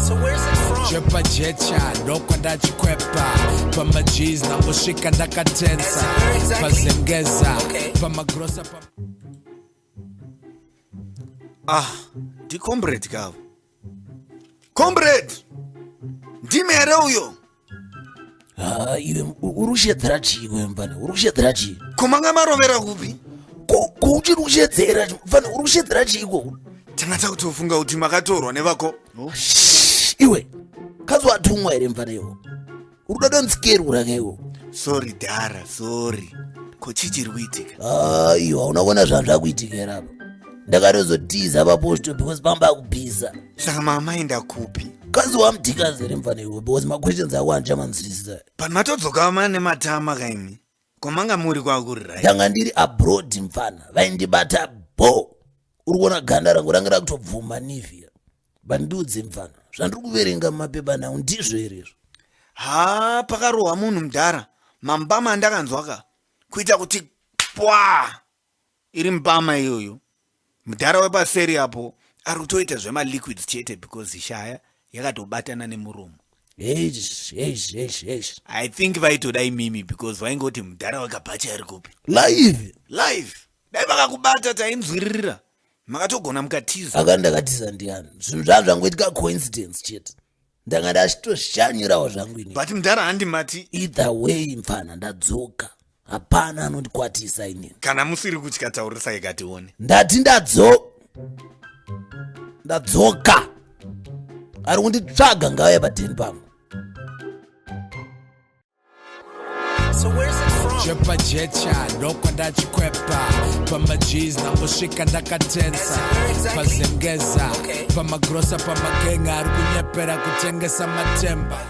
So where's it from? Chepajecha ndokwandachikwepa pamajis ndangosvika ndakatensa. Where exactly? Pazengeza. Okay. Pamagrosa pa Ah, ndicomrade kavo. Comrade, ndimi here uyo? Ha, iwe uri kushedzera chii iwe mfana? Uri kushedzera chii? Komanga marovera kupi? Ko uchiri kushedzera mfana, uri kushedzera chii ko? Tanga takutofunga kuti makatorwa nevako. Shh, iwe kazi watumwa here mfana iwo? Uri kuda donzikerura ka iwo? Sorry dhara, sorry. Ko chii chiri kuitika? Aiwa, unakuona zvanhu zvakuitika here apa? Ndakatozotiza paposto because pamba akupisa. Saka mamaenda kupi? Kazi wamudhikazi here mfana iwe? Because maquestions ako andichamanzwisisa. But matodzoka mane matama kaimi. Komanga muri kwakuri right? Ndanga ndiri abroad mfana, vaindibata bo. Uri kuona ganda rangu ranga rakutobvuma Nivea. Bandiudze mfana, zvandiri kuverenga mumapepa nhau ndizvo here izvo? Ha, pakarohwa munhu mudhara. Mambama andakanzwa ka. Kuita kuti pwa. Iri mbama iyoyo. Mudhara wepaseri apo ari kutoita zvemaliquids chete because shaya yakatobatana nemuromo. Eish, eish, eish, eish. I think vaitoda imimi because vaingoti mudhara wekabhachi ari kupi. Live. Live. Dai vakakubata tainzwiririra. Makatogona mukatiza. Aka ndakatiza ndiani? Zvinhu zvaa zvangoitika coincidence chete. Ndanga ndachitoshanyirawo zvangu ini. But mudhara handi mati. Either way mfana ndadzoka. Hapana anondikwatisa inini. Kana musiri kutya taurisa ikatione. Ndati ndadzoka. Ari kunditsvaga ngauye padheni pangu. So where's it from? Chepajecha ndokwandachikwepa pamajis ndangosvika ndakatensa. Where exactly? Pazengeza. Okay. Pamagrosa pamagenga ari kunyepera kutengesa matemba.